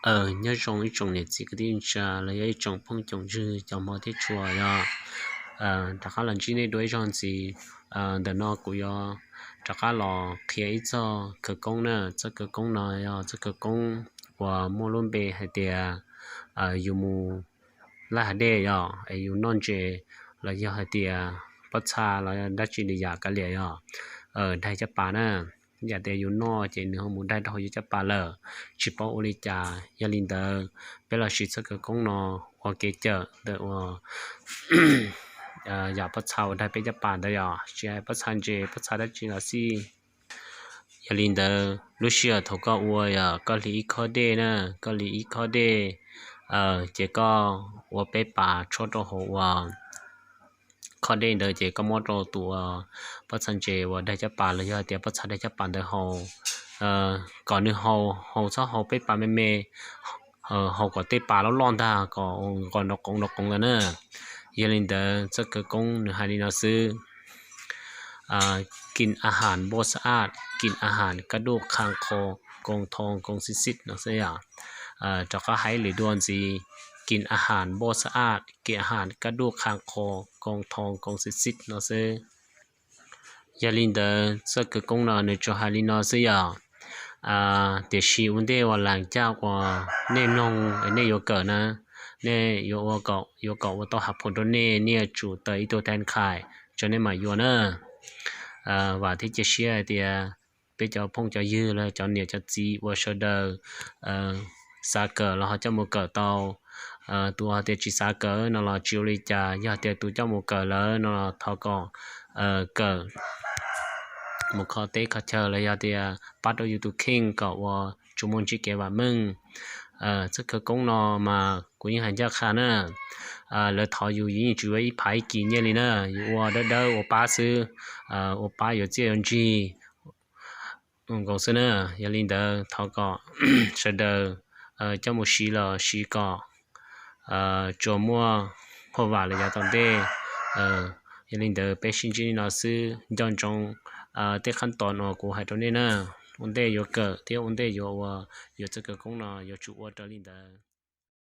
Nyob zoo ib tsoom niam txiv kwv tij neej tsa los yog ib tsoom phooj ywg cov hmov thiab tshua yog, rov qab los ntsib nej dua ib zaug ntxiv. Ntawm no kuv yuav rov qab los qhia ib txoj khawv koob na. Txoj khawv koob no yog txoj khawv koob uas muaj lub npe hais tias yus mus laij hav dej yog es yus noj ntses los yog hais tias pob txha los dab tsi li yam kav liam yog daig caj pas na. Yam tias yus noj ces nws ho mus daig rau hauv yus caj pas lawm, tsis paub ua li cas. Yog li ntawd, peb los siv txoj khawv koob no ua kev cawm ntawm uas yam pob txha uas daig peb caj pas ntawd yog tsis hais pob txha ntses pob txha dab tsi los xij. Yog li ntawd, lub sij hawm thaum koj ua yog koj hliv ib khob dej na, koj hliv ib khob dej, ces koj ua peb pas tshuab rau hauv ua khob dej ntawd ces koj muab rau tus pob txha ntses uas daig caj pas los yog hais tias pob txha daig caj pas ntawd haus, kom nws haus, haus txhob haus peb pas me me, haus kom tej pas loj loj ntag kom nqos nrov qoov nrov qoov ntawd na. Yog li ntawd txoj khawv koob nws hais li no xwb: Kin ahas npoj xa aj, kin ahas kaj duj qha qho, koo thoo koo xib xib no xwb yom. Rov qab hais lwm dua ntxiv: Kin ahas npoj xa aj, kin ahas kaj duj qha qho, koo thoo koo xib xib no xwb. Yog li ntawd txoj khawv koob no nws tsuas hais li no xwb yom. Tiam sis ua ntej uas laas caj uas nej mloog nej yuav kawm na, nej yuav ua kom, yuav kom ua tau hav phoom rau nej, nej yuav tsum taws ib tug teeb khais tso nej mam yuav na. Vam thiab cia siab hais tias peb cov phooj cov ywg los cov niam cov txiv uas sawv daws xav kawm los ho coj mus kawm tau. Tus hais tias tsis xav kawm no los tsis ua li cas, yog tias tus coj mus kawm lawm no los thov kom kawm mus kho teb kho chaw los yog tias pab rau yus tus kheej kom uas tsuas muaj ntsib kev vam meej. Txoj khawv koob no mas kuv yeej hais ncaj qha na, lawv thov yus yus yeej tsis yuav ib phav ib kis nyiaj li na, yus ua dawb dawb ua pab xwb, ua pab yuav txiaj yuav ntsig nkaus xwb na. Yog li ntawd thov kom sawv daws coj mus siv los siv kom tsuas muaj huaj vam los yav tom ntej. Yog li ntawd peb sib ntsib li no xwb, nco ntsoov tej qhab tos uas kuv hais rau nej na, ua ntej yuav kawm thiab ua ntej yuav ua, yuav txoj khawv koob no yuav tsum ua raws li ntawd.